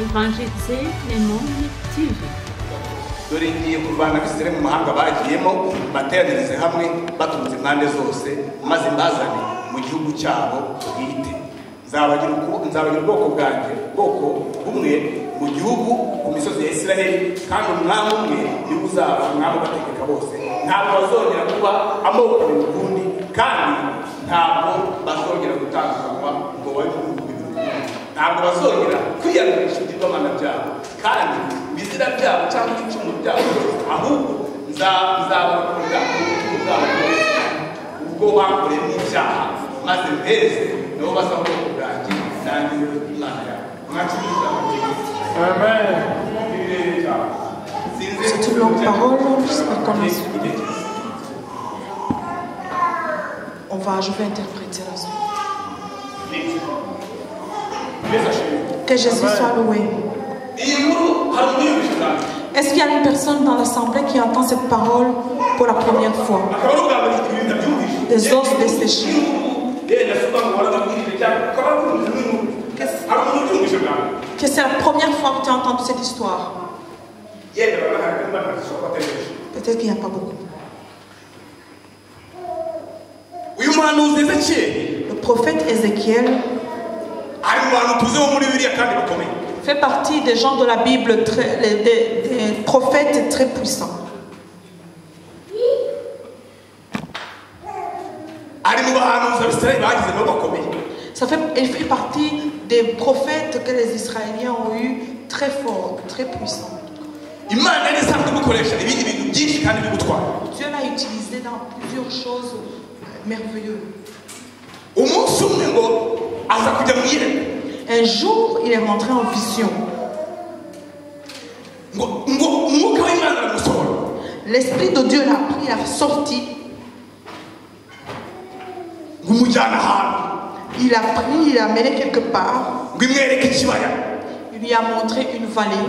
Évangéliser le Monde TV. Dore ngiye kuvana Abisirayeli mu mahanga bagiyemo, mbateranirize hamwe baturutse impande zose, maze mbazane mu gihugu cyabo bwite. Nzabagira ubwoko bwanjye, ubwoko bumwe mu gihugu ku misozi ya Isiraheli, kandi umwami umwe niwe uzaba umwami ubategeka bose. Ntabwo bazongera kuba amoko abiri ukundi, kandi ntabwo bazongera gutandukanywa ngo babe mu bihugu bibiri ukundi. Ntabwo bazongera kwiyandurisha ibigirwamana byabo, kandi ibizira byabo cyangwa ibicumuro byabo byose, ahubwo nzabakorera ubutumwa bwabo bwose ubwo bakoreyemo ibyaha, maze mbeze nabo bazaba ubwoko bwanjye, nanjye mbe Imana yabo. Amen. C'est une longue parole, j'espère qu'on a suivi. Je vais interpréter la suite. Que Jésus soit loué. Est-ce qu'il y a une personne dans l'assemblée qui entend cette parole pour la première fois? Des os desséchés. Que c'est la première fois que tu as entendu cette histoire? Peut-être qu'il n'y a pas beaucoup. Le prophète Ézéchiel fait partie des gens de la Bible, des prophètes très puissants. Il fait partie des prophètes que les Israéliens ont eu très forts, très puissants. Dieu l'a utilisé dans plusieurs choses merveilleuses. Un jour, il est rentré en vision. L'Esprit de Dieu l'a pris, l'a sorti. Il a pris, il l'a amené quelque part. Il lui a montré une vallée.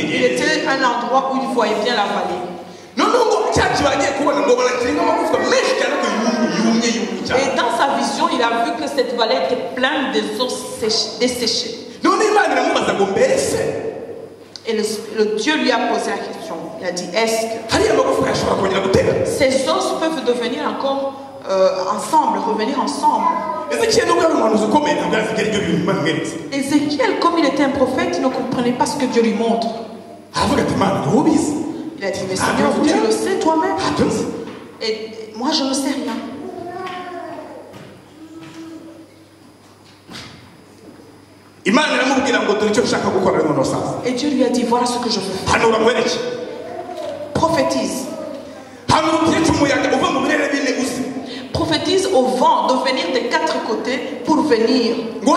Il était un endroit où il voyait bien la vallée. Et dans sa vision, il a vu que cette vallée était pleine des os desséchés. Et le Dieu lui a posé la question. Il a dit, est-ce que ces os peuvent devenir encore ensemble, revenir ensemble? Ézéchiel, comme il était un prophète, il ne comprenait pas ce que Dieu lui montre. Il a dit, mais Seigneur, tu le sais toi-même. Et moi, je ne sais rien. Et Dieu lui a dit, voilà ce que je veux faire. Prophétise. Prophétise au vent de venir des quatre côtés pour venir. Et quand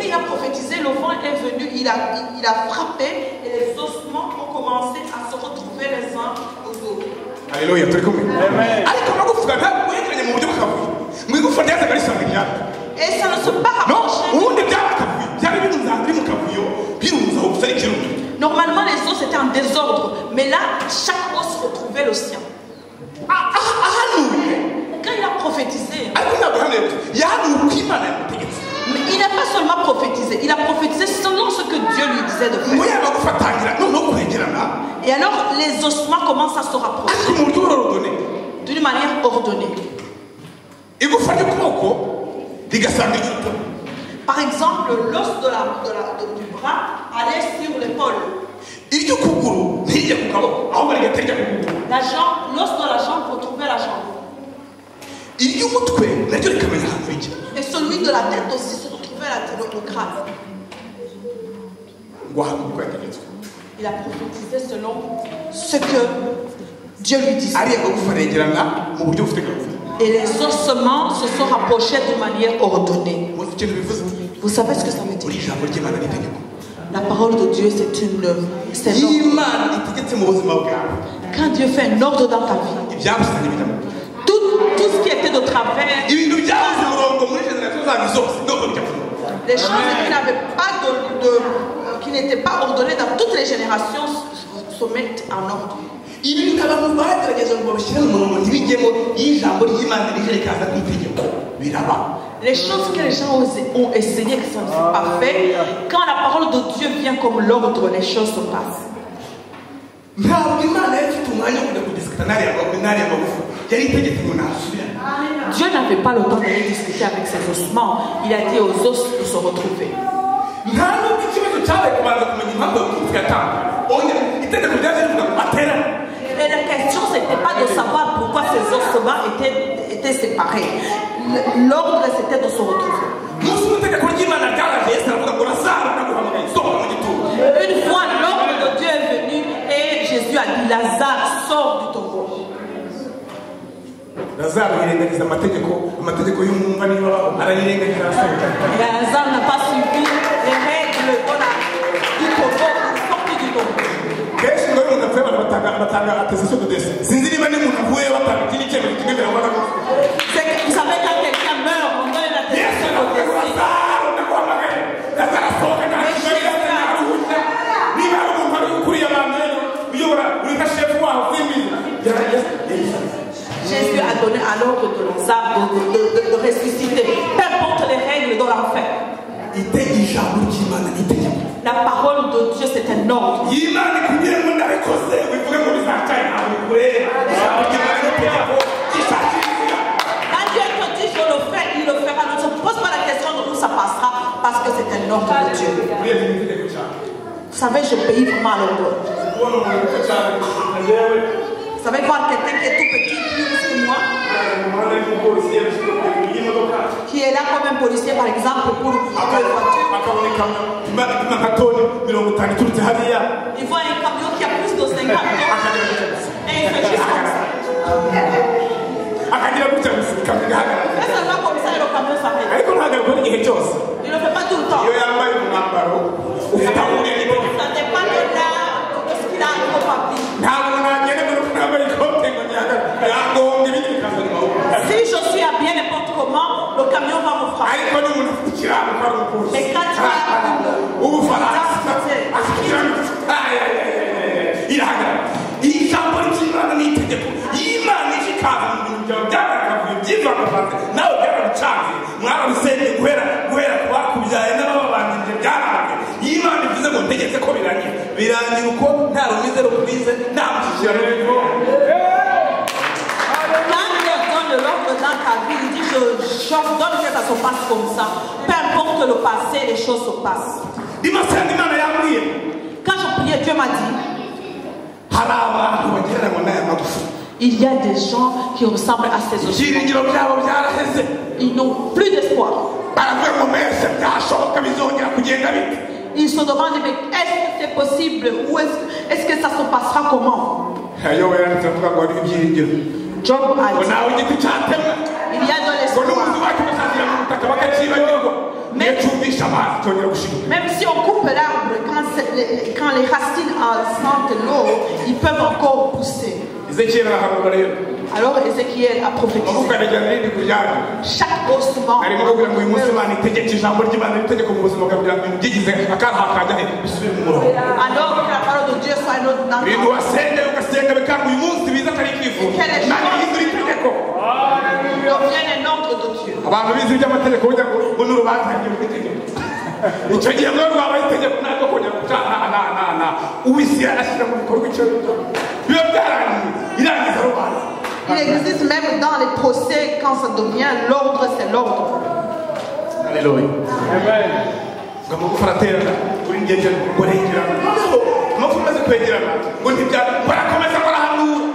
il a prophétisé, le vent est venu, il a frappé et les ossements ont commencé à se retrouver les uns aux autres. Alléluia. Et ça ne se pas rapproché. Normalement, les os étaient en désordre, mais là, chaque os retrouvait le sien. Quand il a prophétisé, mais il n'a pas seulement prophétisé, il a prophétisé selon ce que Dieu lui disait de faire. Et alors, les ossements commencent à se rapprocher d'une manière ordonnée. Par exemple, l'os du bras allait sur l'épaule. L'os de la jambe retrouvait la jambe. Et celui de la tête aussi se retrouvait à la tête, le crâne. Il a prophétisé selon ce que Dieu lui disait. Et les ossements se sont rapprochés de manière ordonnée. Vous savez ce que ça veut dire? La parole de Dieu, c'est une... C'est Quand Dieu fait un ordre dans ta vie, tout ce qui était de travers, les choses qui n'avaient pas qui n'étaient pas ordonnées dans toutes les générations se mettent en ordre. Ibintu abantu bagerageje ngo babishyire mu murongo ntibijyemo, iyo ijambo ry'Imana rije rikaza nk'itegeko biraba. Les choses que les gens ont essayé que ça ne s'est pas fait, quand la parole de Dieu vient comme l'ordre, les choses se passent. Ntabwo Imana yari ifite umwanya wo kujya kudisikata n'ariya magufa, yari itegetse ngo nasubirane. Dieu n'avait pas le temps d'aller discuter avec ses ossements. Il a dit aux os de se retrouver. Nta nubwo ikibazo cyabaye kubanza kumenya impamvu ayo magufa yatandukanye. Oya, itegeko ryaje rivuga ngo baterane. Et la question, ce n'était pas de savoir pourquoi ces ossements étaient séparés. L'ordre, c'était de se retrouver. Umunsi umwe itegeko ry'Imana ryaraje, Yesu aravuga ngo Lazaro ndaguhamagaye, sohoka mu gituro. Une fois, l'ordre de Dieu est venu et Jésus a dit, Lazare, sors du tombeau. Lazaro yirengagiza amategeko, amategeko y'umwumva niba abaho, arayirengagiza arasohoka. Lazare n'a pas suivi les règles du tombeau, il est sorti du tombeau. Kenshi ngo iyo umuntu apfuye abantu batanga attestation de décès. Sinzi niba n'umuntu avuyeyo batanga ikindi cyemezo kimwe ngo aravuze. C'est que, vous savez, quand quelqu'un meurt, on donne Yesu l'attestation de aravuga ngo décès. Lazaro ndaguhamagaye. Lazaro asohoka nta kibazo afite, nta ruhushya. Niba hari umuntu wari ukuriye abantu rero, uyobora, uri nka shefu waho, simbizi. Jésus a donné à l'ordre de Lazare de ressusciter. Peu importe les règles dans l'enfer. Ite ijambo ry'Imana ni itegeko. La parole de Dieu, c'est un ordre. Imana ikubwire ngo ndabikoze, wivuge ngo bizacaye, ntabwo bikureba. Ijambo ry'Imana ni itegeko, ryishakira inzira. Quand Dieu te dit je le fais, il le fera. Ne se pose pas la question de où ça passera, parce que c'est un ordre de Dieu. Urebye ni itegeko cyane. Vous savez, je paye vraiment à l'ordre. Kubona umuntu muto cyane kurusha njyewe, Vous savez, voir quelqu'un qui est tout petit, plus que moi, ahagaze mu muhanda ari umupolisi yabishyizwe ku biro y'imodoka. qui est là comme un policier, par exemple, pour une voiture. Akabona ikamyo ipima nka toni 50 iturutse hariya. Il voit un camion qui a plus de 50 tonnes. Akagira gutya gusa. Et il fait juste comme ça. Akagira gutya gusa, ikamyo igahagarara. Et ça va comme ça et le camion s'arrête. Ariko ntahagarara igihe cyose. Il ne le fait pas tout le temps. Iyo yambaye umwambaro ufite aho uhuriye n'itegeko. Ça dépend de là, de ce qu'il a comme habit. Ntabwo nagenda ngo nuko nambaye ikote ngo ntihagarare. Yangombwa ibindi bikaza nyuma. Si je suis habillé n'importe comment, le camion va me frapper. Ariko ni umuntu ufite ikirango ko ari umupolisi. Mais quand tu as une Ubufaransa afite ikirango. Ay, ay, ay, ay, ay. Irahagarara. Ijambo ry'Imana ni itegeko. Imana ije ikaza mu bintu byawe byagaragaye byivangavanze, nawe byarabicanze, mwarabisengeye guhera ku bakubyaye n'abababanjirije byarangiye. Iyo Imana ivuze ngo ntegetse ko birangira, birangira uko nta rumize rukwize, nta mushyikirano ruriho. Quand Dieu donne l'ordre dans ta vie, il dit j'ordonne que ça se passe comme ça. Peu importe le passé, les choses se passent. Ndimo nsenga Imana yambwiye. Quand je priais, Dieu m'a dit, Hari abantu bagereranywa n'aya magufa. il y a des gens qui ressemblent à ces ossements. Ibyiringiro byabo byaraheze. Ils n'ont plus d'espoir. Baravuga ngo mbese byashoboka bizongera kugenda bite? Ils se demandent, mais est-ce que c'est possible? Ou est-ce que ça se passera comment? Yobu yaranditse avuga ngo hariho ibyiringiro. Job a Ngo dit, nawe igiti cyatemwa. il y a de Ngo l'espoir. n'umuzi wacyo bazagira mu butaka bakacyibagirwa. Niyo cyumvisha amazi cyongera gushibuka. Même si on coupe l'arbre, quand les racines sentent l'eau, ils peuvent encore pousser. Ezekiel arahanura rero. Alors Ézéchiel a prophétisé. Amagufwa aragenda arindi ku byaro. Chaque ossement. Arimo kugira ngo uyu munsi Imana itegeke ijambo ry'Imana ritegeke mu buzima bwawe kugira ngo ibintu byigize akaraha kajya he bisubire mu murongo. Alors que la parole de Dieu soit un autre dans ta Ibintu vie. wasenga ugasenga bikanga uyu munsi biza atari icyifuzo. Imana ihindura itegeko. Devienne un ordre de Dieu. Abantu bize iby'amategeko bajya ngo ngo ni urubanza rw'itegeko. Icyo gihe ngo rwabaye itegeko ntabwo kongera gucana na na na. Uwisi ashyira mu bikorwa icyo biba byarangiye irangiza rubanza. Il existe même dans les procès, quand ça devient l'ordre, c'est l'ordre. Alléluia. Amen. Ngo amagufa araterana, uri ngenge ngo aregerana. Noneho amagufa amaze kwegerana, ngo barakomeza ngo arahanura.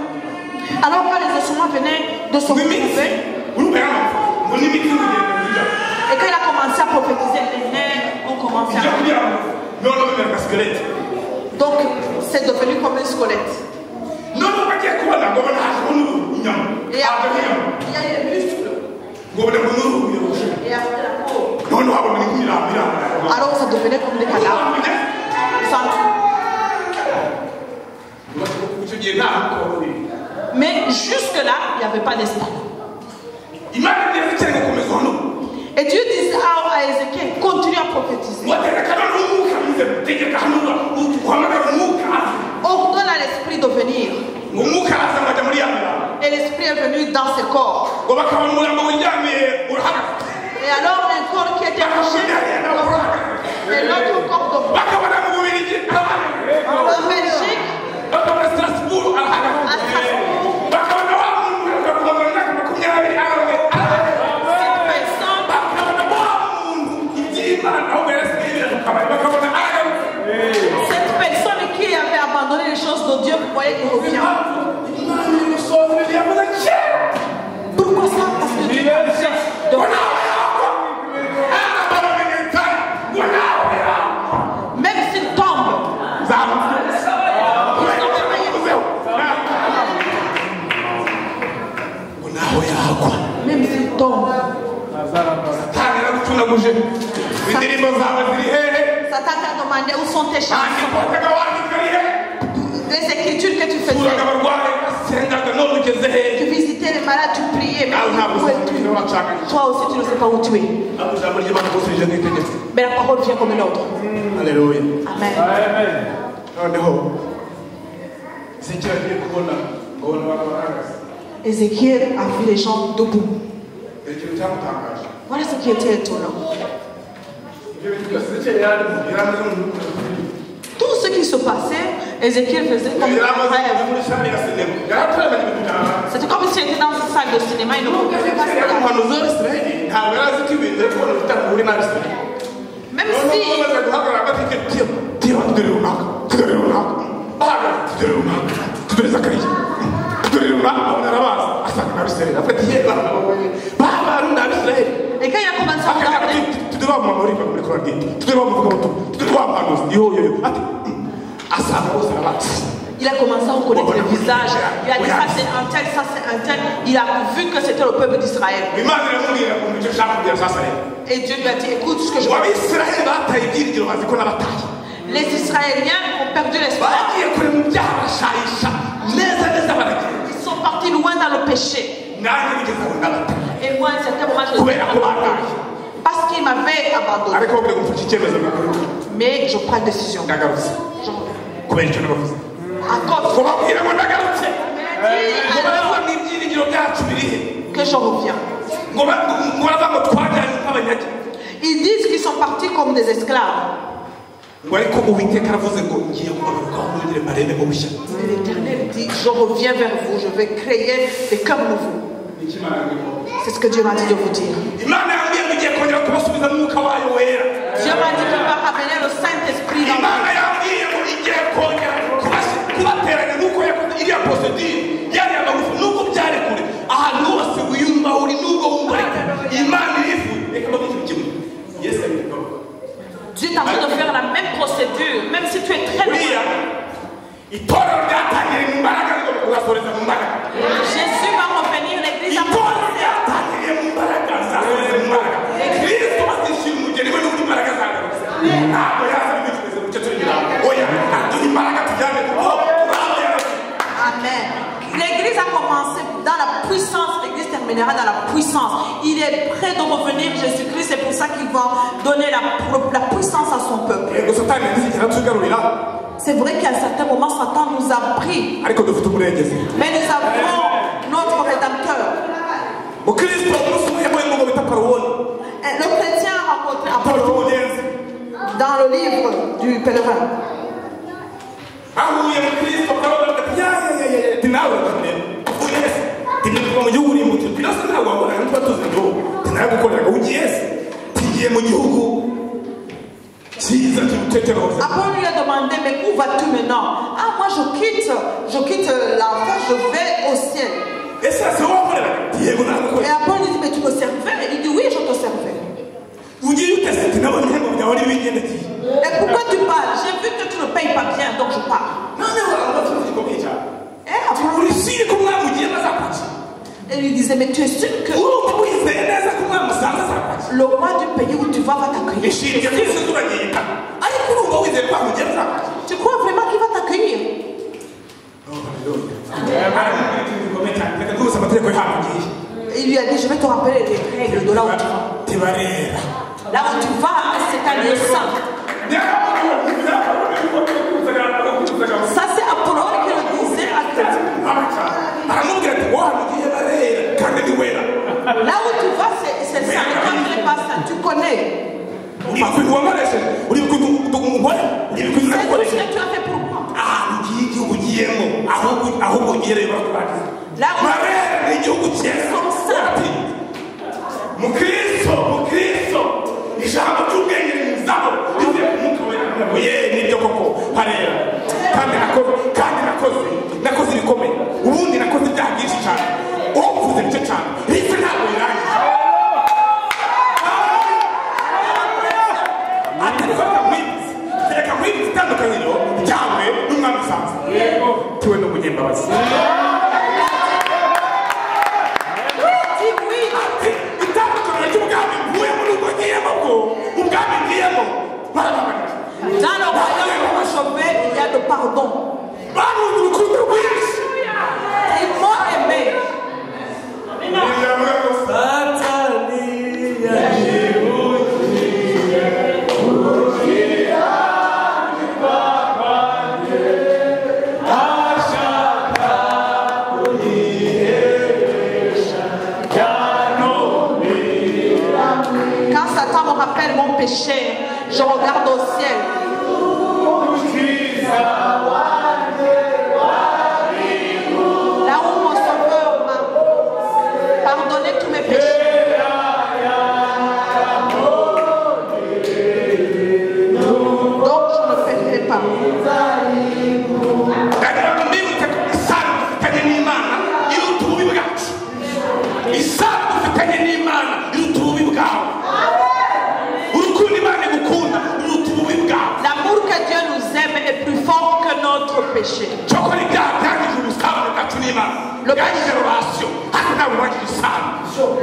Alors quand les ossements venaient de se Ngo imitsi, retrouver, urumva y'amagufa, ngo n'imitsi ngo igenda ijya. et quand il a commencé à prophétiser, les nerfs ont commencé à... Ijya kugira ngo noneho bimera nka squelette. Donc c'est devenu comme une squelette. Noneho bagiye kubona ngo babona hajeho n'uruhu inyama. Et après, Hajeho inyama. il y a les muscles. Ngo babona ngo n'uruhu birarusha. Et après la peau. Noneho habona nk'imirambo irambuye. Alors ça devenait comme des cadavres. Ça. Icyo gihe nta mukobwa. Mais jusque-là, il n'y avait pas d'esprit. Imana ntiyari gukomeza hano. Et Dieu disait à Ézéchiel, continue à prophétiser. Wategeka noneho umwuka mwiza, tegeka hano uhamagara umwuka. Ordonne à l'esprit de venir. Ngo dans ce corps. Et alors un corps qui était couché et l'autre corps debout. En Belgique, à Strasbourg, cette personne, cette personne qui avait abandonné les choses de Dieu, vous voyez qu'il revient. Pourquoi ça? Parce que Dieu a fait de... Même s'il tombe, même s'il tombe, Satan t'a demandé où sont tes chansons, les écritures que tu faisais. Tu visitais les malades, tu priais, mais où es-tu? Toi aussi, tu ne sais pas où tu es. Mais la parole vient comme une autre. Alléluia. Amen. Ézéchiel a vu les gens debout. Voilà ce qui était étonnant. Tout ce qui se passait, Ézéchiel faisait comme un rêve. C'était comme s'il était dans une salle de cinéma. Il ne comprenait pas cela. Même si... Et quand il a commencé à regarder, il a commencé à reconnaître le visage. Il a dit ça c'est un tel, ça c'est un tel. Il a vu que c'était le peuple d'Israël. Et Dieu lui a dit, écoute ce que je veux. Les Israéliens ont perdu l'espoir. Ils sont partis loin dans le péché. Et moi, à un certain moment, je les ai abandonnés. Parce qu'ils m'avaient abandonné. Mais je prends une décision. À cause que je reviens. Ils disent qu'ils sont partis comme des esclaves. Mais l'Éternel dit, je reviens vers vous, je vais créer des cœurs nouveaux. C'est ce que Dieu m'a dit de vous dire. Dieu m'a dit qu'il va ramener le Saint-Esprit dans vous. Dieu est en train de faire la même procédure, même si tu es très loin. Jésus va revenir, l'église a commencé. Amen. L'église a commencé dans la puissance, l'église terminera dans la puissance. Il est prêt de revenir, Jésus-Christ, c'est pour ça qu'il va donner la puissance à son peuple. C'est vrai qu'à un certain moment, Satan nous a pris. Mais nous avons notre Rédempteur. Le chrétien a rencontré Apollo dans le livre du pèlerin. Apollo lui a demandé, mais où vas-tu maintenant? Ah, moi je quitte l'enfer, je vais au ciel. Et Apollo lui dit, mais tu me servais? Il dit, oui, je te servais. Et pourquoi tu parles? J'ai vu que tu ne payes pas bien, donc je pars. Et lui disait, mais tu es sûr que le roi du pays où tu vas va t'accueillir? Tu crois vraiment qu'il va t'accueillir? Il lui a dit, je vais te rappeler les règles de là où tu vas. Là où tu vas, c'est un lieu saint. Ça, c'est Apollo qui le disait à Christ. ugereyo barakubagiza. Là où Marere ni igihugu cyiza. Mukristo, mukristo, ijambo ry'ubwenge rimuzaho rivuye ku mwuka wera ngo ye nibyo koko harera kandi nakoze kandi nakoze nakoze ibikomeye ubundi nakoze ibyaha byinshi cyane uwo mvuze bice cyane risa ntabwo birangije ariko reka nkwibutse itandukaniro ryawe n'umwami usanzwe tuwe n'umunyembabazi. Dis oui. Ati itandukaniro ry'ubwami mvuyemo n'ubwo ngiyemo bwo ubwami ngiyemo barababarira. Dans le royaume où je vais, il y a le pardon. Baruzi urukundo rwinshi. Ils m'ont aimé. Quand Satan me rappelle mon péché, je regarde au ciel. Là où mon Sauveur m'a pardonné tous mes péchés. Donc je ne pécherai pas. Ndagira ngo mbibutse ko isano dufitanye n'Imana iruta ububi bwacu. Isano dufitanye n'Imana iruta ububi bwawe. Urukundo Imana igukunda ruruta ububi bwawe. L'amour que Dieu nous aime est plus fort que notre péché. Cyokora ibyaha byangije ubusabane bwacu n'Imana. Byangije relation ariko ntabwo bwangije isano.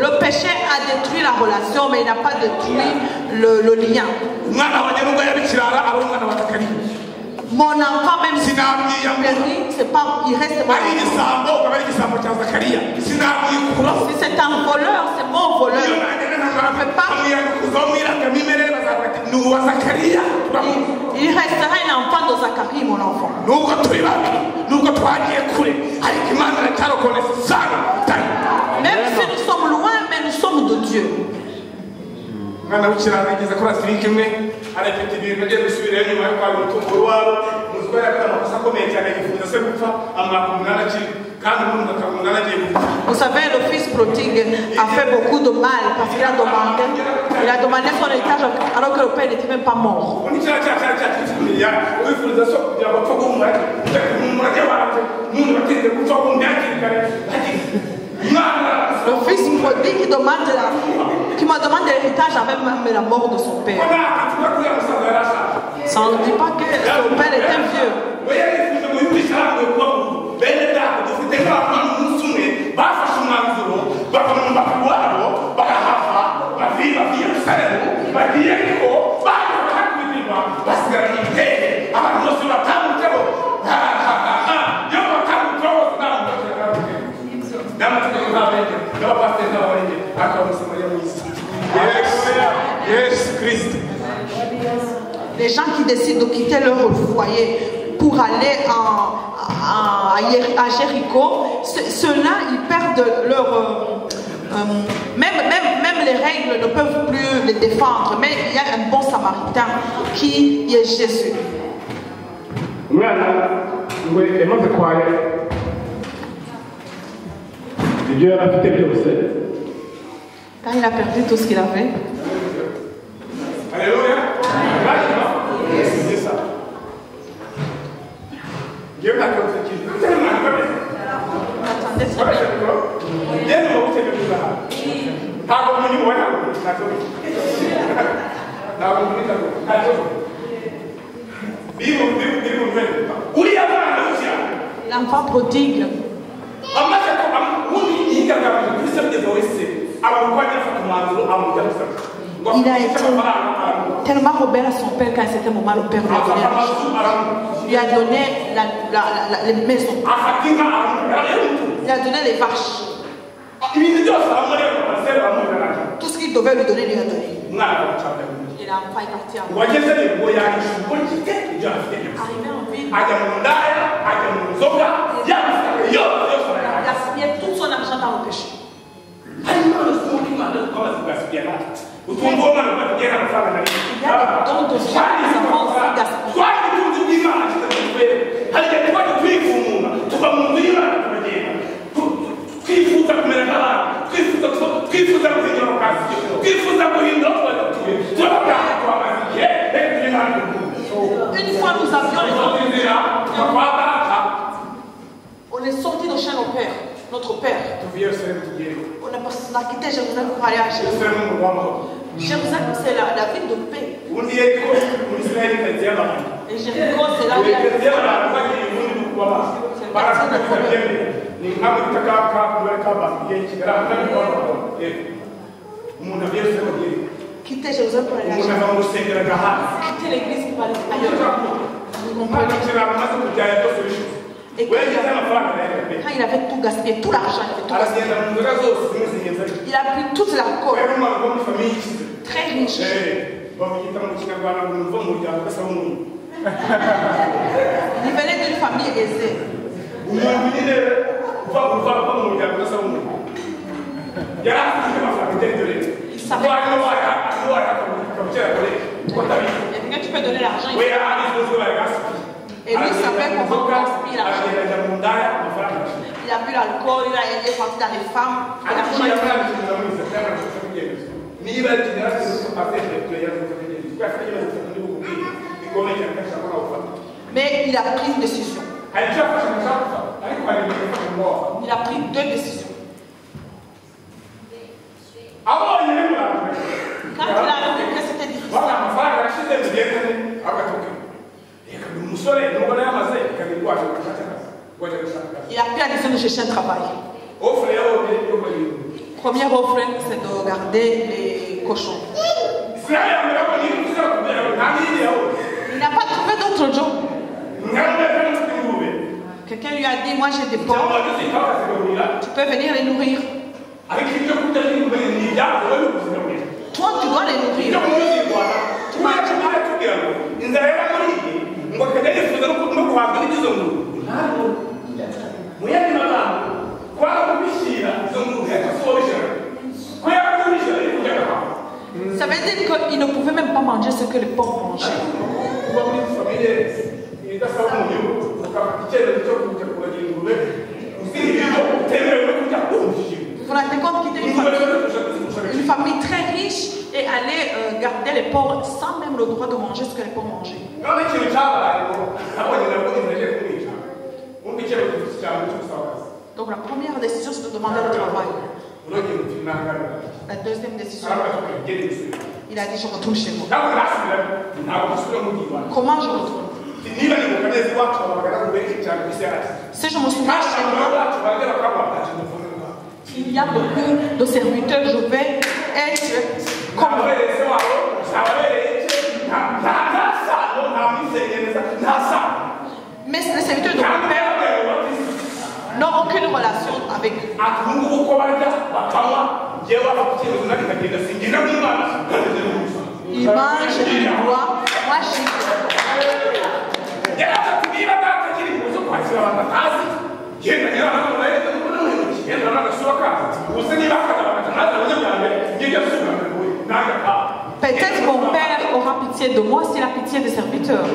Le péché a détruit la relation, mais il n'a pas détruit le lien. Umwana wanjye nubwo yaba ikirara aba ari umwana wa Zakariya. Mon enfant, même si Sinamwiyambura. c'est pas, il reste mon Ari enfant. igisambo akaba ari igisambo cya Zakariya. Sinamwikuraho. Si c'est un voleur, c'est mon Iyo voleur. nagenda nkamwiyandikuzaho mu irangamimerere bazavuga ati ni uwa Zakariya turamuzi. Il restera un enfant de Zacharie, mon enfant. Nubwo turi babi nubwo twagiye kure ariko Imana iracyarokonesa isano dufitanye. Même si nous sommes loin, mais nous sommes de Dieu. Umwana w'ikirara yageze kuri Afurika imwe arafite ibintu agiye gusubirayo nyuma yo kwaba umutungo w'iwabo muzi ko yari afite amakosa akomeye cyane yifuza se gupfa amwaka umunani akiri kandi ubundi akaba umunani agiye gupfa. Vous savez, le fils prodigue a fait beaucoup de mal parce qu'il a demandé son héritage alors que le père n'était même pas mort. Ubundi kiriya cyaha cyari cyatwifuriza wifuriza so kugira ngo apfe guha umurage umurage wanjye umuntu watinze gupfa wundi hakiri kare hakiri umwana. Le fils prodigue qui m'a demandé l'héritage avant même la mort de son Ko père. ntabwo tuvuga ko uriya musaza yari ashaje. Ça ne dit pas que son père était vieux. We yarifuje ngo yumvishe arambuye kuba mu rugo. Bene data dufite nk'abantu umunsi umwe bafashe umwanzuro bava mu mbaga iwabo barahava bavi bava i Yerusalemu bagiye ariko baje bakahakubitirwa basigarana imidende abantu bose batambutseho ha ha ha ha iyo batambutseho bose nta muntu bakira n'amategeko ntabarengera n'abapasiteri ntabarengera ariko abamusamariya mwiza Yesu Yesu Kristo. Les gens qui décident de quitter leur foyer pour aller à Jéricho, ceux-là, ils perdent leur... même les règles ne peuvent plus les défendre. Mais il y a un bon samaritain qui est Jésus. Umwana ngo yamaze kwaya ibyo yari afite byose. Quand il a perdu tout ce qu'il avait, Haleluya. Yes. Ngewe ntakibazo kintu. attendez très bien. Ngewe mu guteka kuzaha. Ntabwo muri wowe ntabwo ntacyo. Ntabwo muri ntabwo ntacyo. Bibu bibu bibu bibu. Uriya mwana w'ikirara. L'enfant prodigue, Amaze ko ubundi yigaragaje kuri se mugezi wese abantu ko ajya afata umwanzuro amujya gusaba. Ngo il a afite été amafaranga aramuha. tellement rebelle à son père qu'à un certain moment, le père lui a donné Afata l'argent. amazu aramuha. Il lui a donné les maisons, Afata inka aramuha. Aramuha. il lui a donné les vaches. Ibintu byose aramuha parcelle aramuha. Tout ce qu'il devait lui donner, il lui a donné. Umwana aramucanga. Et l'enfant est parti en Uwagezeyo ngo yahisha ubwo gifite ibyo afite byose. Arrivé en ville, Ajya mu ndaya, ajya mu nzoga, y'amafaranga yose yose il a arayaha. gaspillé tout son argent dans le péché. Hari impano z'umutima Imana twamaze kugasigira natwe. Utumva uwo mwana ugatugera amafaranga na rimwe. Il y a des dons de Dieu que nous avons aussi gaspillés. Twari ubutunzi bw'Imana ashyize mu twere. Hari igihe twajya twivumura tuva mu nzu y'Imana tukajya avions les Tuva inzira tuva kwa data On est sorti de chez nos pères, notre père. Tuva i Yerusalemu tugiye Yeriko. On a quitté Jérusalem pour aller à Jérusalem. Yerusalemu ni umurwa w'amahoro. Jérusalem, c'est la ville de paix. Ubundi Yeriko muri Isirayeli karitsiye y'amahoro. Et Jéricho, c'est là où il y a. Karitsiye y'abantu bagiye ubundi ni ukuba maso baravuga ko byemewe ni nkamwe bita ka muri ka basigaye Kigali ahantu umuntu avuye Yerusalemu agiye Yeriko. Quitter Jérusalem pour aller à Umuntu Jérusalem. ava mu rusengero agahana. Quitter l'église pour aller ailleurs. Vous comprenez? Nta amaze kubyara byose bishize. Et We yagize amafaranga nayo quand il avait tout gaspillé, tout l'argent, il avait tout gaspillé. aragenda mu nzoga zose zimwe zihenze ariko Il a pris toute l'alcool, yari umwana wo muri famille yikize. Très riche. Babyita mu kinyarwanda ngo uva mu muryango udasaba umuntu. Il venait d'une famille aisée. Umuntu nyine uva uva uva mu muryango udasaba umuntu yari afite amafaranga itari dore savait. Akamukera kore kuko atabizi. Et que tu peux donner l'argent. We yari abizi uzi baragasipiye. Et lui, il savait comment gaspiller l'argent. Aragenda ajya mu ndaya amafaranga arashira. Il a bu l'alcool, il est parti dans les femmes. Et Ariko l'argent, yamwandikira muri izo cyangwa gufata ibyemezo niba ari ikintu yari afite gufata pasiteri yari gufata ibyemezo kuko yafite ibyemezo gufata undi bukubwire bikomeye cyane kandi ashaka nawe gufata. Mais il a pris une décision. Hari icyo yafashe ngo ashaka gufata ariko hari ibintu yafashe ngo wafata. Il a pris deux décisions. Abonye bimuranga Quand il a vu que c'était difficile, bana amafaranga arashize mugende avuga ati okay reka ni umusore nubwo nayo amaze reka nirwaje ngo ashake akazi ngo ajye gushaka akazi. Il a pris la décision de chercher un travail. Offre yabonye yo kugira Première offre, c'est de garder les cochons. Israel yambwira ko niba uzira kubera ngo nta n'iyindi yabonye. Il n'a pas trouvé d'autre job. Ntabwo yari afite ingurube. Quelqu'un lui a dit, moi j'ai des Cyangwa porcs, wajya uzitaho akazigaburira. Tu peux venir les nourrir. Ariko ibyo kurya by'ingurube ni ibyabo wowe kuzigaburira. Toi, tu dois les Ibyo nourrir. kurya uzirwara turiya turatubwira ngo inzara yaramuriye ngo akajya yifuza no guhabwa n'izo ngurube ntabwo mu yandi magambo kwanga kubishyira izo ngurube ariko si wowe ubishaka ko yakubishyira ariko ujya agahabwa. Ça veut dire qu'il ne pouvait même pas manger ce que les porcs mangeaient. Kuba muri famille idasaba umunyu ukafata icyemezo cyo kujya kuragira ingurube uzira ibiryo utemerewe no kurya wumvishije. Vous vous rendez compte qu'il était Ingurube rero zirusha une famille très riche et aller garder les porcs sans même le droit de manger ce que les porcs mangeaient. None ikintu cyabaye ngo nabonye nabwo inzira igiye kumwica wumva icyemezo cyane cyo gusaba akazi. Donc la première décision, c'est de demander le travail. Urongera uti nangana. La deuxième décision, Aravuga ati "Okay, genda usubire." il a dit, je retourne chez moi. Ntabwo nasubira ntabwo dusubira mu gihe iwacu. Comment je retourne? Niba nibuka neza iwacu haba abagaragu benshi cyane ku isi yacu. Si je me souviens Kandi chez abantu moi, bacu barajya bakaguha ntacyo muvuna ngaho. il y a beaucoup de serviteurs, je vais être comme eux. Ntabereye se wabo, ntabereye iki, nta sano, nta mwisengereza, nta sano. Mais les serviteurs de Nta mon père n'umwe bafite. n'ont aucune relation avec eux. Ati ubu ngubu uko barya bakanywa njyewe wafata icyemezo nanjye nkagenda singenda nk'umwana nkagenda nk'umusaza. Ils mangent, ils boivent, moi je suis. Yaravuze ati niba data akiri mu zo kwakira abantu atazi genda nyiraho genda n'agasura kaza ubu se niba akaza bakataza abanyabya mbere njye njya gusubira mbere wowe nanjye akaha. Peut-être mon père aura pitié de moi s'il a pitié des serviteurs.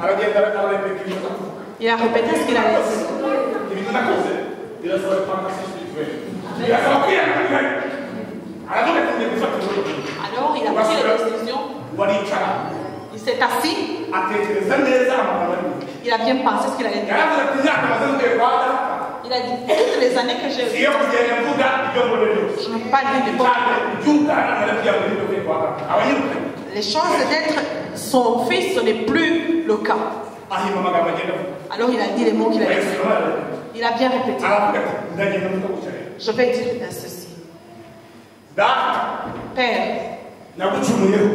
Aragenda ararepeta ibintu aza kuvuga. Il a répété ce qu'il a dit. Ibintu nakoze birasaba repentation spirituelle birasaba kwihana aravuga ati ngiye gufata imodoka. Alors il a pris la décision, Waricara il s'est assis, atekereza neza amagambo ari buvuge. il a bien pensé ce qu'il allait dire. Yaravuze ati imyaka maze mvuye kwa data Il a dit toutes les années que j'ai si iyo kugenda mvuga ibyo mbona byose je ne peux pas dire n'importe cyane iby'ubwana narabyiyambuye ibyo mvuye kwa data abanyirukanye. quoi. Les chances d'être son fils, ce n'est plus le cas. Ahimba amagambo agenda avuga. Alors il a dit les mots qu'il a dit. Bayasubiramo ararepeta. Il a bien répété. Aravuga ati ndagenda mvuga gutya rero. Je vais dire ceci. Data Père, nagucumuyeho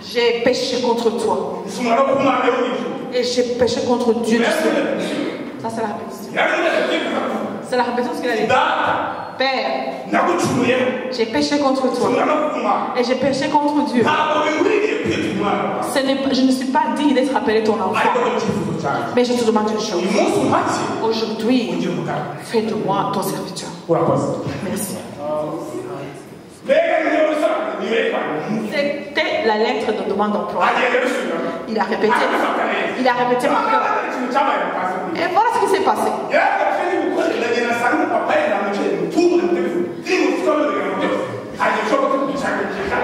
j'ai péché contre toi nsumura no ku Mana yo mu ijuru. et j'ai péché contre Dieu du ciel. Ça, c'est la répétition. Yaravuze ati "Ndifuza kuvuga." C'est la répétition ce qu'il a dit. Data Père, nagucumuyeho j'ai péché contre toi nsumura no ku Mana et j'ai péché contre Dieu. Ntabwo binkwiriye kwitwa umwana wawe. Ce n'est pas- je ne suis pas digne d'être appelé ton enfant. Ariko dore icyifuzo cyanjye Mais je te demande une chose. uyu munsi umpake Aujourd'hui, ungire umugaragu. fais de moi ton serviteur. Urakoze. Merci. Mbega niyo usanga niyo kwa C'était la lettre de demande d'emploi. agenda abisubiramo. Il a répété. Arabifata neza. Il a répété par cœur. Ikintu cyabaye mu kazi. Et voilà ce qui s'est passé. Yarafashe n'ibikoresho ndagenda nsanga papa ye namwicaye mutungo mutebifu ndimufite ibiganiro byose ntabwo nshobora kubishakisha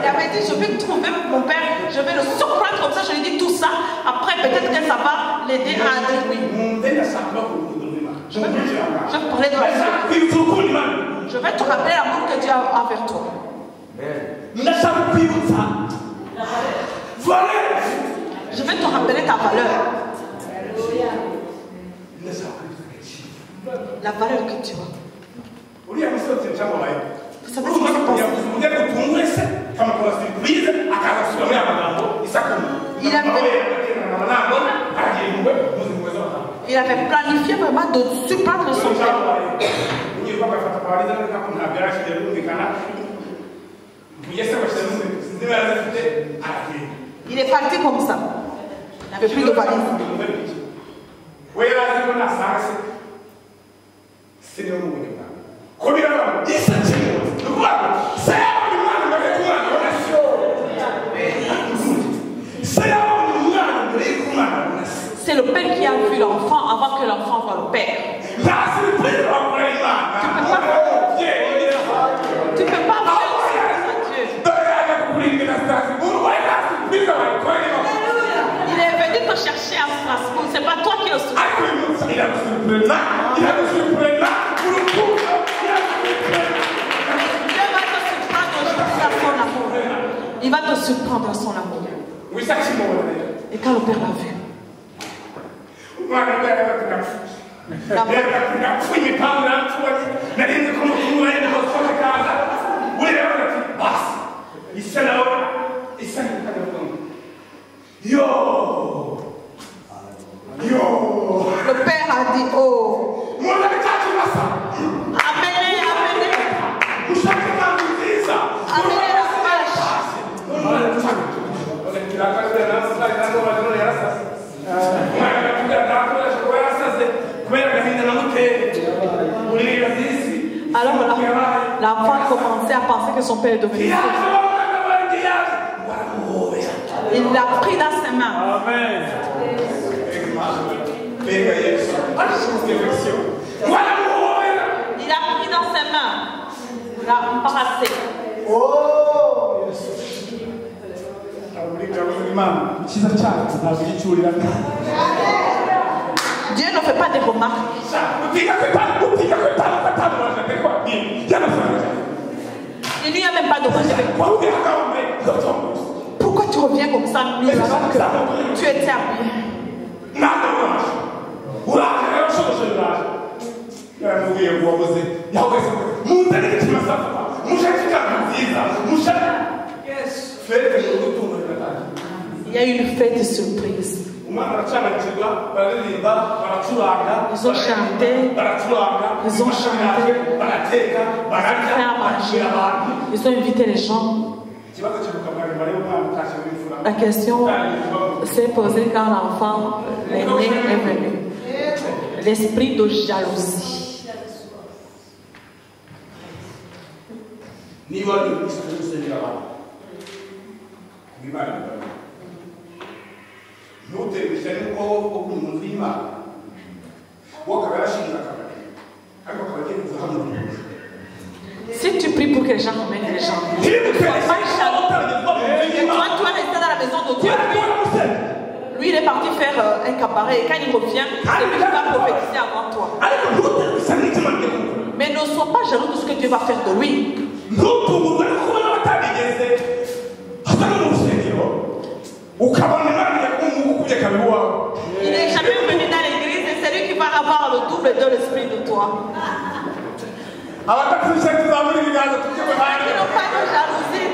Il avait dit, je vais trouver mon père, je vais le surprendre comme ça, ça je lui dis tout ça. Après, peut-être que ça va l'aider à dire oui. Je vais parler de la. Je vais te rappeler l'amour que Dieu a envers toi. Je vais te rappeler ta valeur. La valeur que tu as. Vous savez ce qui s'est passé? Il avait planifié vraiment de surprendre son père. Il est parti comme ça. Il n'avait plus de valise. C'est le père qui a vu l'enfant avant que l'enfant voit le père. Tu ne peux pas faire à Dieu. Il est venu te chercher à Strasbourg. Ce n'est pas toi qui le soutiens. Dieu va te surprendre aujourd'hui à son amour. Il va te surprendre à son amour. Et quand le père l'a vu, le père a dit, oh, amenez, amenez, amenez la vache. Alors l'enfant commençait à penser que son père est devenu fou. Il l'a pris dans ses mains. Amen. Il l'a pris dans ses mains. Il l'a embrassé. Oh, Dieu ne fait pas des remarques. Il n'y a même pas de remarques. Pourquoi tu reviens comme ça nu alors que tu étais habillé? Il y a eu une fête de surprise. Ils ont chanté, ils ont chanté, ils ont fait à manger, ils ont invité les gens. La question s'est posée quand l'enfant, l'aîné, est venu. L'esprit de jalousie. Si tu pries pour que les gens ramènent les gens, tu ne sois pas jaloux. Et toi, tu vas rester dans la maison de Dieu. Lui, il est parti faire un cabaret. Et quand il revient, c'est lui qui va prophétiser avant toi. Mais ne sois pas jaloux de ce que Dieu va faire de lui. Il n'est jamais venu dans l'église et c'est lui qui va avoir le double de l'esprit de toi. Qui n'ont pas de jalousie,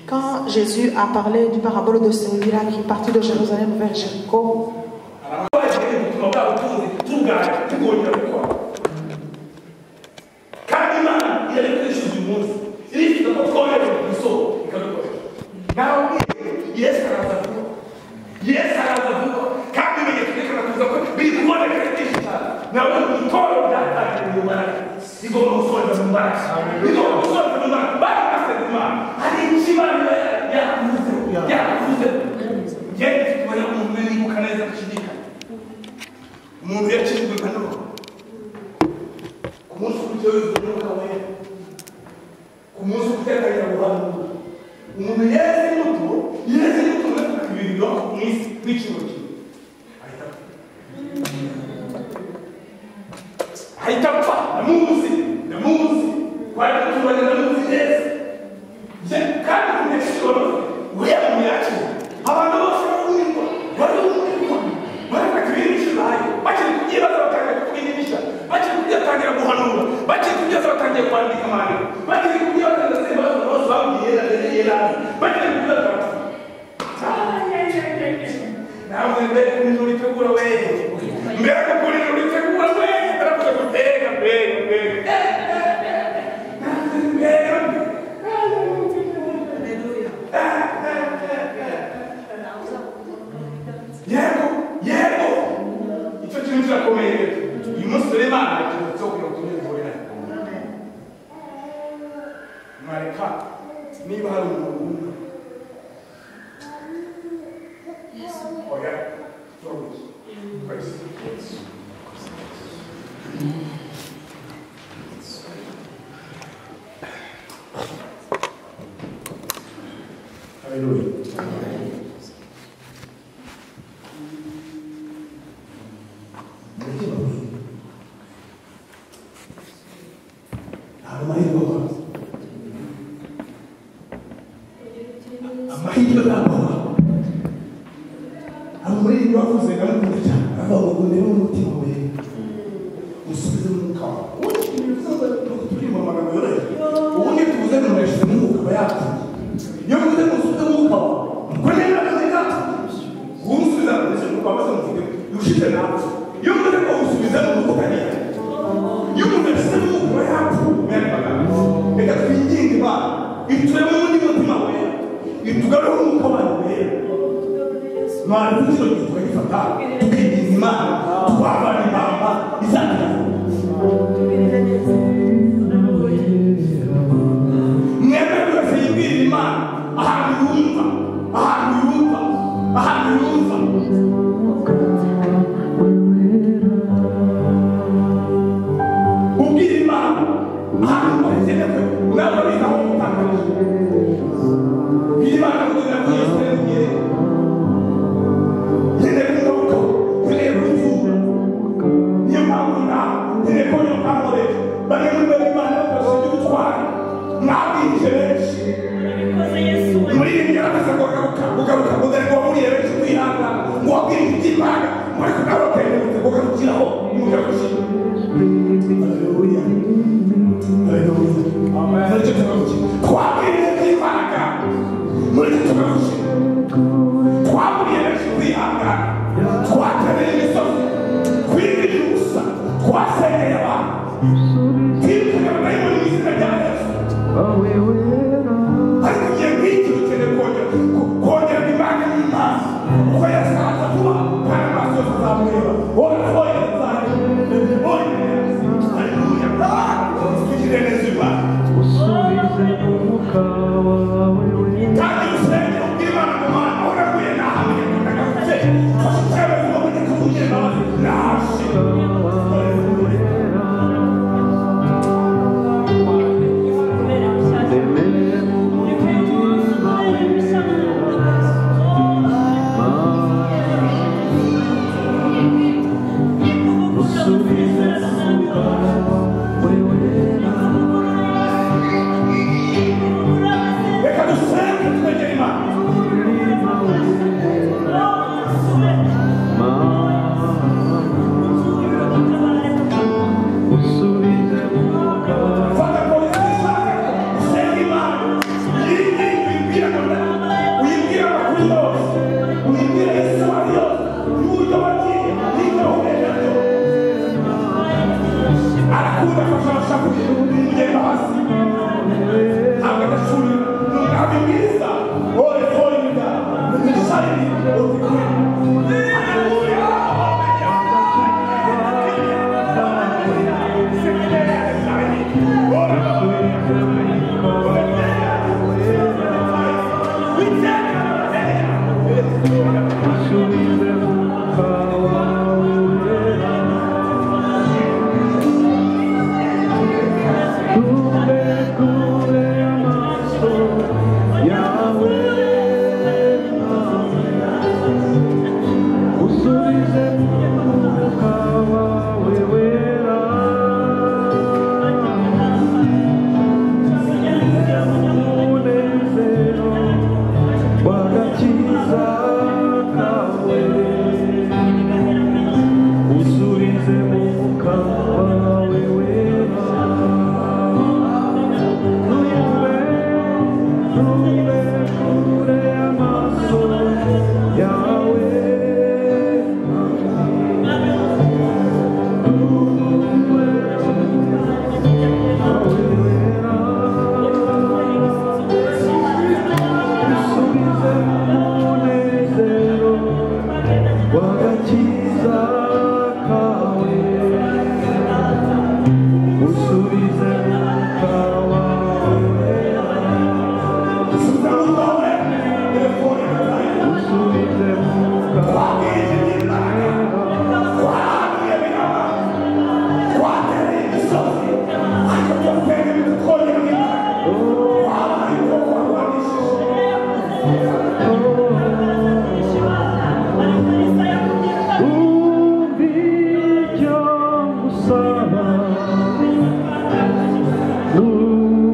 Quand Jésus a parlé du parabole de celui-là qui est parti de Jérusalem vers Jéricho, Igomba gusohoza mu mbaraga, igomba gusohoza mu mbaraga. Bari Imana hari icyo Imana yakuvuze, yakuvuze. Ngende mfite umwanya w'umuntu nibuka neza gushidikanya. Umuntu yakijijwe nka none ku munsi ukurikiyeho yuzuye umwuka wera, ku munsi ukurikiyeho atangira guhanura. Umuntu yeze imbuto, yeze imbuto muri ibiri mu isi n'iciro kimwe ahita apfa. Ndamuzi, ndamuzi, twari duturanye, ndamuzi neza. Kandi kumeshyura uriya muntu yakira abantu bose barumirwa, barumirwa, barafata ibintu bibaye, bakiri kubyibaza batangira kubihimisha, bakiri kubyatangira guhanura, bakiri kubyaza batangiye kwandika amandiko, bakiri kubyibaza ndetse ibibazo bose babwiye na bakiri kubyibaza bati nawe mbere kuri ritegura we, mbere kuri ritegura we, baravuga ngo mbega mbega mbega mbega. Yego, yego, icyo kintu kirakomeye. Uyu munsi rero Imana iturutseho kugira ngo tugere duhure nayo. Mwareka niba hari umuntu wumva oya turabuze twese. Haleluya. Amahirwe ntabwo hari umuririmbyi wavuze ndamukunda cyane, aravuga ngo ndebe umutima we usubize mu mwuka wawe. Ubundi ibintu turi mu magambo yoroheje, ubundi tuvuze ngo umuntu yashyize mu mwuka aba yapfuye. Iyo mvuze ngo usubize mu mwuka wawe, ubwo niba akazi kapfuye, uwumusubiza mu mwuka wawe se muvuge ushize napfa. Iyo mvuze ngo usubize mu mwuka ukagenda, iyo umuntu yashyize mu mwuka aba yapfuye. Mwene magambo, reka twinginge Imana ituremo undi mutima wera, itugarureho umwuka wayo wera. Mwari kino gihe tukagifata tukiginga Imana, twavana impamba izatugeza. Mwebwe wese yibwirira Imana ahantu yumva, ahantu yumva, ahantu yumva. Ubwira Imana ahantu wakeneye nawe urabizi aho utakarije. Ubwira Imana kugira ngo Yesu yongere nkeneye kumwuka, nkeneye kumvura. Niyo mpamvu nawe nkeneye ko niyo mpamvu rero bamwe muri bene Imana bakoresheje ubutwari, mwabwirije benshi. Muri iyi yaravuze ngo garuka, ugaruka, ngo dore ngo waburiye benshi kwihangana, ngo wabwirije iby'Imana, ngo ariko nawe watenderutse ngo garukiraho, nimugarukire. Haleluya. Haleluya. Muri icyo tugarukire. Twabwirije iby'Imana, muri icyo tugarukire. Twaburiye benshi kwihangana, twatereye imisozi, twirije ubusa, twasengeye abantu, twirukanye abadayimoni mu izina rya Yesu. Ariko igihe nk'iki dukeneye kongera imbaraga y'Imana, kuko Yesu araza vuba kandi amaso yose azamureba. Wowe twohereza, ohereza. Haleluya. Tugirire neza Imana. Kandi usenge ubwire Imana ngo Mana, aho naguye nahamye, ndagarutse, mfashe icyemezo ngo njye kukugira imbabazi, naje. Haleluya.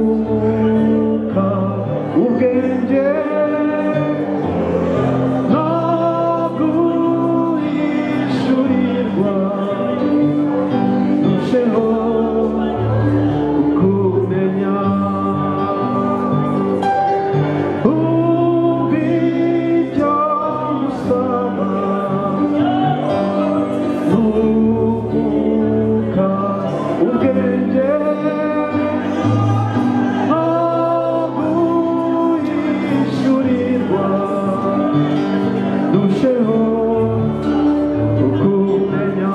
n'umwuka ubwenge no guhishurirwa ndusheho kumenya umva icyo ngusaba n'umwuka ubwenge no guhishurirwa ndusheho kukumenya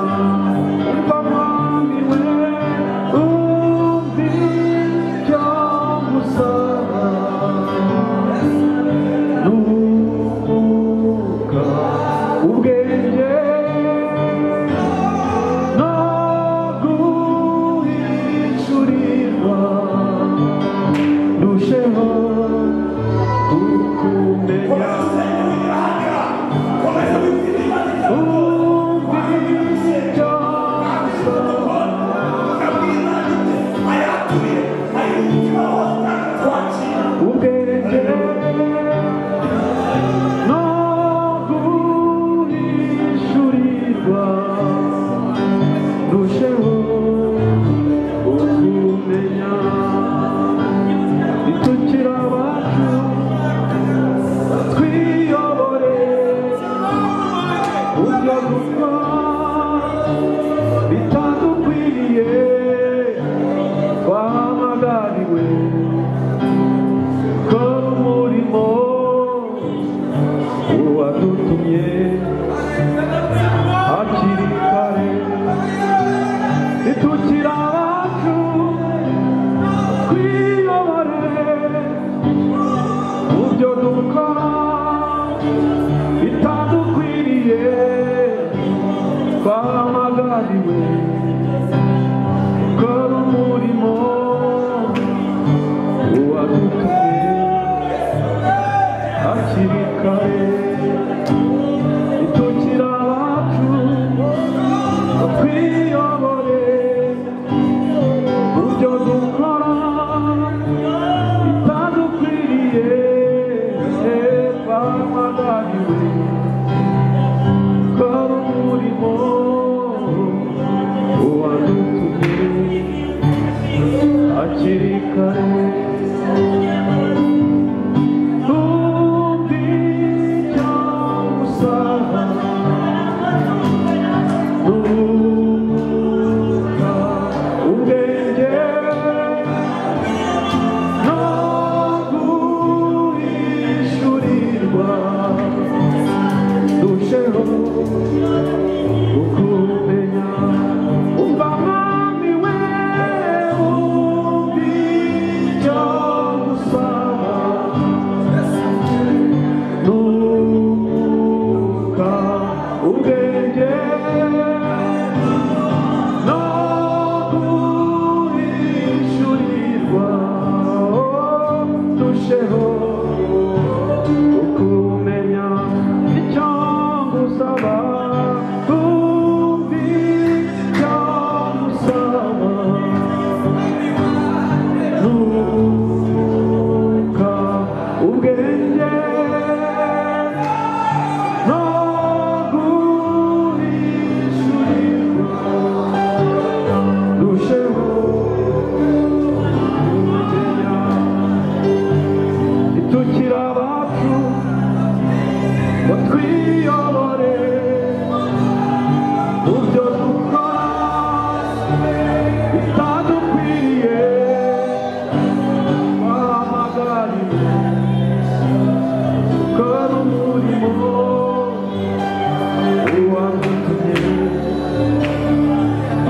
umva mwami we umva icyo ngusaba n'umwuka ubwenge no guhishurirwa ndusheho kukumenya umva icyo ngusaba ubwenge no guhishurirwa ndusheho kumenya itukira abacu twiyobore ibyo dukora bitadukwiriye twahamagariwe kora umurimo uwadutumye hakiri kare itukira abacu twiyobore mu byo dukora bitadukwiriye twahamagariwe kora umurimo uwadutumye hakiri kare itukira abacu ngo twiyobore mu byo dukora bitadukwiriye twahamagariwe kora umurimo uwadutumye hakiri kare umva icyo ngusaba n'umwuka ubwenge no guhishurirwa ndusheho kukumenya umva mwami we umva icyo ngusaba n'umwuka ubwenge no guhishurirwa ndusheho kukumenya icyo ngusaba umva icyo ngusaba n'umwuka ubwenge no guhishurirwa ndusheho kumenya itukira abacu ngo twiyobore mu byo dukora bitadukwiriye twahamagariwe gukora umurimo uwadutumye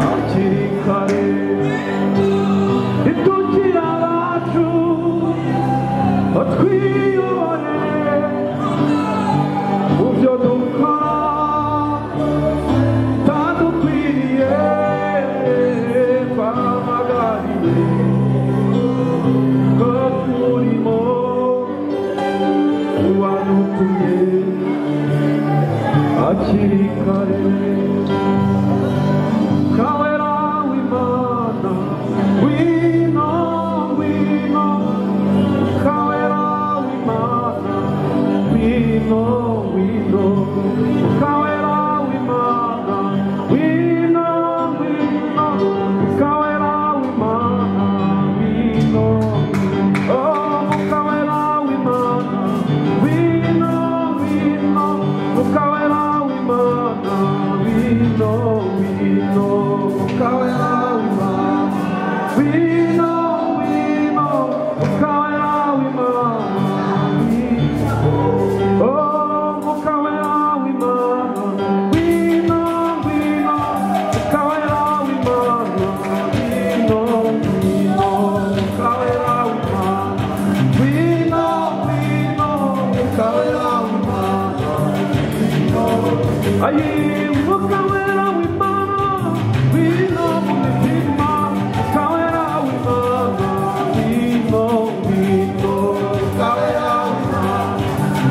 hakiri kare itukira abacu ngo twiyobore mu byo dukora bitadukwiriye twahamagariwe gukora umurimo uwadutumye hakiri kare kawera w'Imana. Ngwino, ngwino, Mwuka Wera w'Imana. Oh, Mwuka Wera w'Imana. Ngwino, ngwino, Mwuka Wera w'Imana. Ngwino, ngwino, Mwuka Wera w'Imana. Ngwino, ngwino, Mwuka Wera w'Imana. Ayi, Mwuka Wera w'Imana, ngwino mu mitima. Mwuka Wera w'Imana, ngwino, ngwino, Mwuka Wera w'Imana.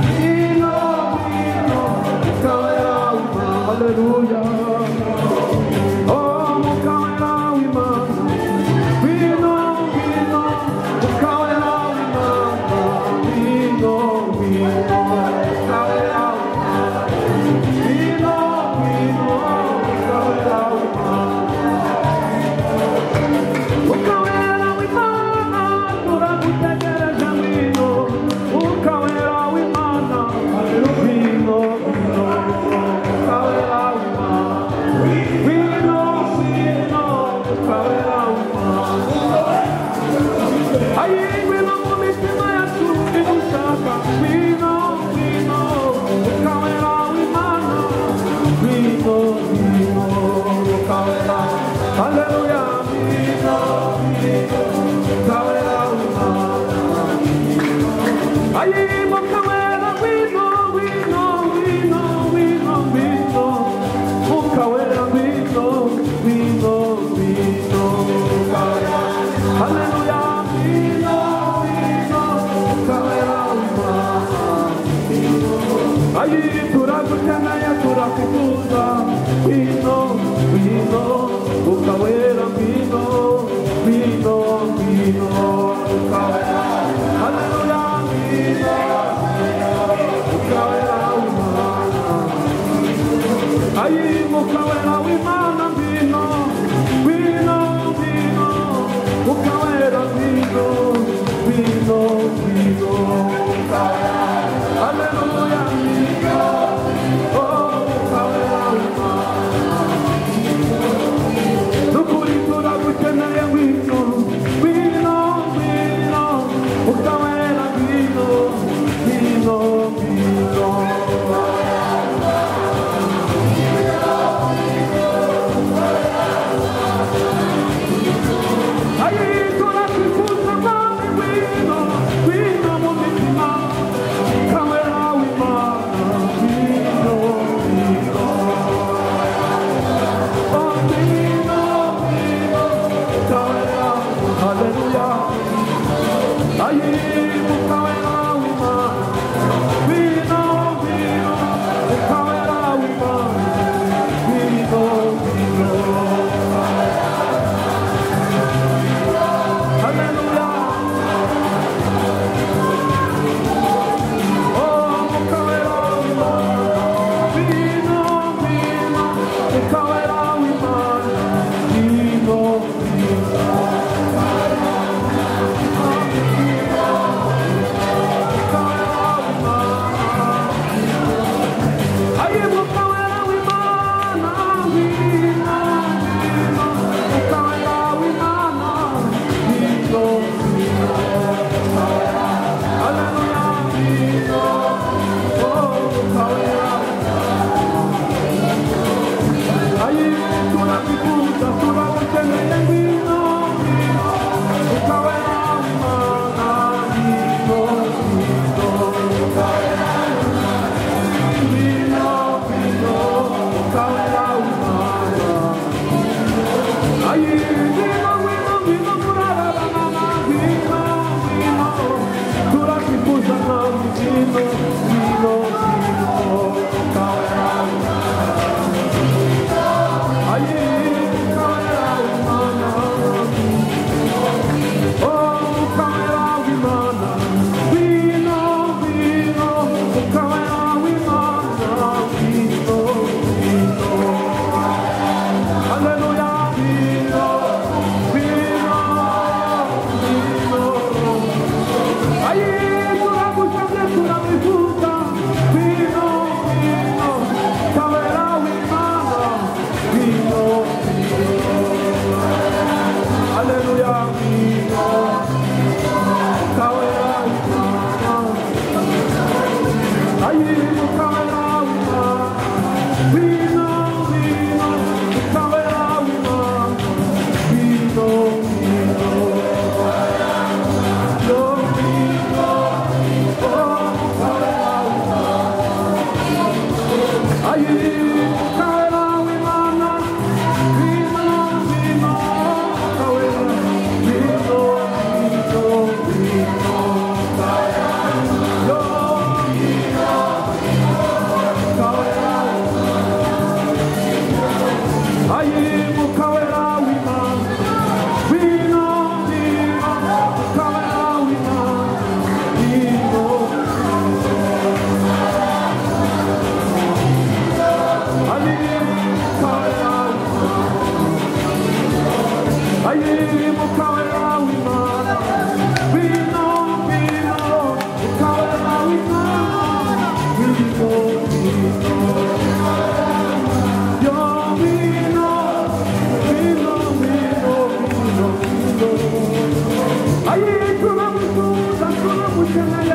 Ngwino, ngwino, Mwuka Wera w'Imana. Haleluya. Oh, Mwuka Wera w'Imana, ngwino, ngwino, Mwuka Wera w'Imana, ngwino, ngwino, Mwuka Wera w'Imana. Ngwino, ngwino, Mwuka Wera w'Imana. Mwuka Wera w'Imana, turagutegereje ngwino. Mwuka Wera w'Imana, ngwino, ngwino, Mwuka Wera w'Imana. Ngwino, ngwino, Mwuka Wera w'Imana. Ayi, ngwino mu mitima yacu igushaka. Ngwino, ngwino, Mwuka Wera w'Imana. Ngwino, ngwino, Mwuka Wera. Haleluya. Ngwino, ngwino, Mwuka Wera w'Imana. Ayi, Mwuka Wera, ngwino, ngwino, ngwino, ngwino, ngwino. Mwuka Wera, ngwino, ngwino, ngwino, Mwuka Wera. Haleluya. Ngwino, ngwino, Mwuka Wera w'Imana. Ayi, turagukeneye, turakwifuza. Ngwino, ngwino, Mwuka Wera, ngwino, ngwino, ngwino, Mwuka Wera. Haleluya. Ngwino, Mwuka Wera w'Imana. Ayi, Mwuka Wera w'Imana, ngwino, ngwino, ngwino, Mwuka Wera, ngwino, ngwino, ngwino, Mwuka Wera. Haleluya, ngwino, oh, Mwuka Wera w'Imana. Nukuri turagukeneye, ngwino, ngwino, ngwino, Mwuka Wera, ngwino, ngwino, ngwino. Ayi, turakwifuza Mwami, ngwino, ngwino mu mitima. Mwuka Wera w'Imana, ngwino, ngwino. Oh, ngwino, ngwino, Mwuka Ayi, turamutuza, turamukeneye.